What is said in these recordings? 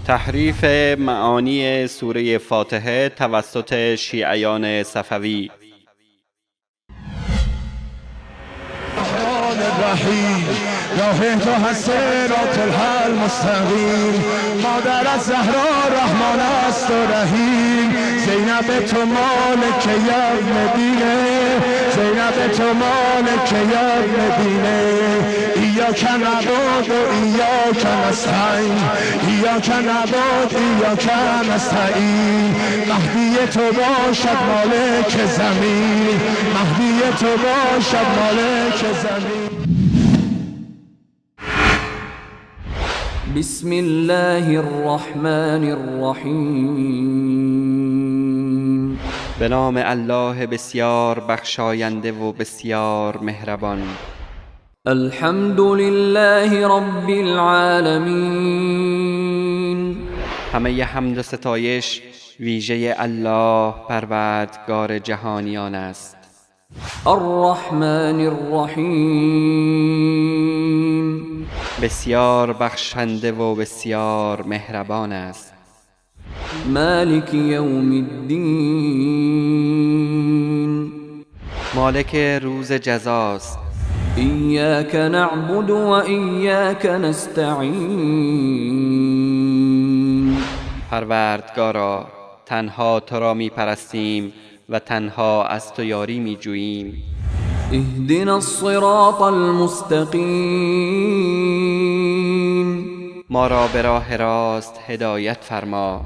تحریف معانی سوره فاتحه توسط شیعیان صفوی. راه تو هست صراط المستقیم، مادر از زهرا رحمان است و رحیم، زینب تو مالک یوم دینه، زینب تو مالک یوم دینه. ایاک نعبد و ایاک نستعین، ایاک نعبد ایاک نستعین. مهدی تو باشد مالک زمین، مهدی تو باشد مالک زمین. بسم الله الرحمن الرحیم. به نام الله بسیار بخشاینده و بسیار مهربان. الحمد لله رب العالمین. همه حمد و ستایش ویژه الله پروردگار جهانیان است. الرحمن الرحیم. بسیار بخشنده و بسیار مهربان است. مالک یوم الدین. مالک روز جزاست. ایاک نعبد و ایاک نستعین. پروردگارا، تنها تو را می پرستیم و تنها از تو یاری می جوییم. اهدنا الصراط المستقیم. ما را به راه راست هدایت فرما.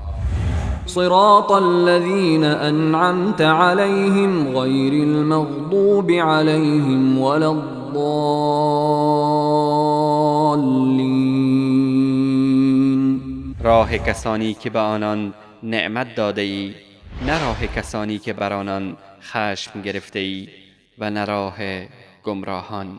صراط الذین انعمت علیهم غیر المغضوب علیهم ولا الضالین. راه کسانی که به آنان نعمت داده ای، نه راه کسانی که بر آنان خشم گرفته ای و نه راه گمراهان.